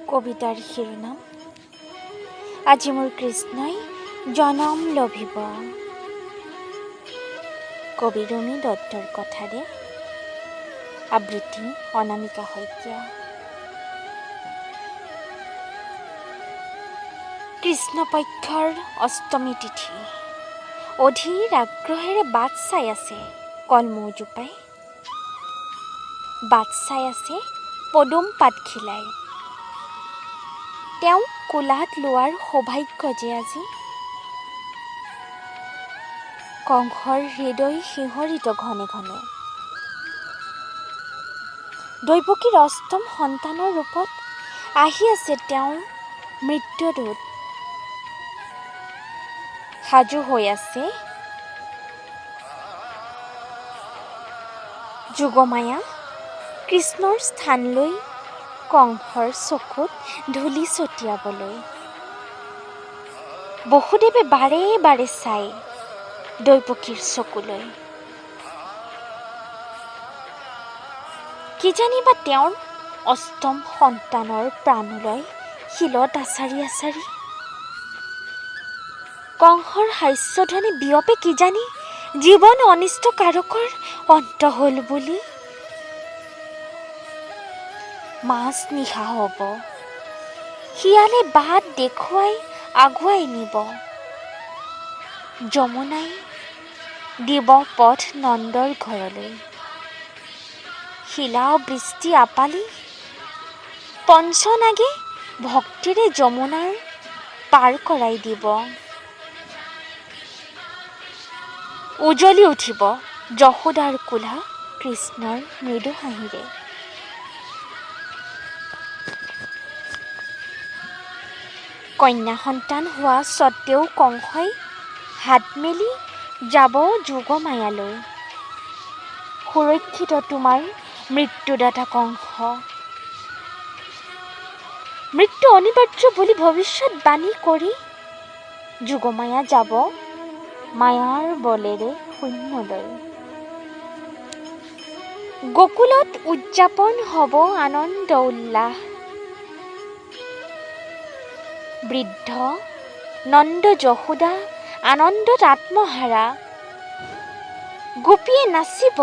কবিতাৰ শিৰোনাম আজি মোৰ কৃষ্ণই জনম লভিব। কবি ৰুমি দত্তৰ কথাৰে আবৃত্তি অনামিকা শইকীয়া। কৃষ্ণপক্ষৰ অষ্টমী তিথি অধীৰ আগ্ৰহেৰে বাট চাই আছে কলমৌজোপাই, বাট চাই আছে পদুম পাতখিলাই। তেওঁক কোলাত লোৱাৰ সৌভাগ্য যে আজি। কংসৰ হৃদয় শিহৰিত ঘনে ঘনে। দৈৱকীৰ অষ্টম সন্তানৰ ৰূপত আহি আছে তেওঁৰ মৃত্যুদূত। সাজু হৈ আছে যোগমায়া কৃষ্ণৰ স্থান লৈ কংসৰ চকুত ধূলি ছটিয়াবলৈ। বসুদেৱে বাৰে বাৰে চাই দৈৱকীৰ চকুলৈ। কিজানিবা তেওঁৰ অষ্টম সন্তানৰ প্ৰাণলৈ শিলত আচাৰি আচাৰি। কংসৰ হাস্যধ্বনি বিয়পে কিজানি জীৱন অনিষ্টকাৰকৰ অন্ত হ'ল বুলি। মাজ নিশা হ'ব, শিয়ালে বাট দেখুৱাই আগুৱাই নিব। যমুনাই দিব পথ নন্দৰ ঘৰলৈ। শিলা বৃষ্টি আপালি পঞ্চনাগে ভক্তিৰে যমুনাৰ পাৰ কৰাই দিব। উজলি উঠিব যশোদাৰ কোলা কৃষ্ণৰ মৃদু হাঁহিৰে। কন্যা সন্তান হোৱা স্বত্তেও কংসই হাত মেলি যাব যোগমায়ালৈ। সুৰক্ষিত তোমাৰ মৃত্যুদাতা কংস। মৃত্যু অনিবাৰ্য বুলি ভৱিষ্যতবাণী কৰি যোগমায়া যাব মায়াৰ বলেৰে শূন্যলৈ। গোকুলত উদযাপন হ'ব আনন্দ উল্লাস। বৃদ্ধ নন্দ যশোদা আনন্দত আত্মহাৰা। গোপীয়ে নাচিব,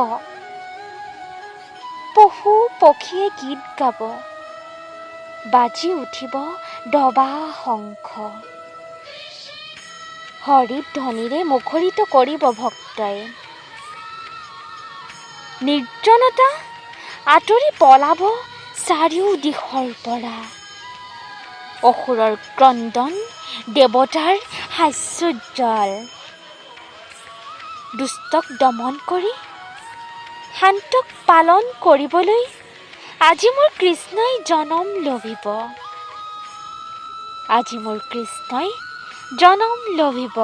পশু পক্ষীয়ে গীত গাব, বাজি উঠিব ডবা শংখ। হৰিধ্বনিৰে মুখৰিত কৰিব ভক্তই। নিৰ্জনতা আঁতৰি পলাব চাৰিও দিশৰ পৰা। অসুৰৰ ক্ৰন্দন, দেৱতাৰ হাস্যোজ্জ্বল। দুষ্টক দমন কৰি শান্তক পালন কৰিবলৈ আজি মোৰ কৃষ্ণই জনম লভিব। আজি মোৰ কৃষ্ণই জনম লভিব।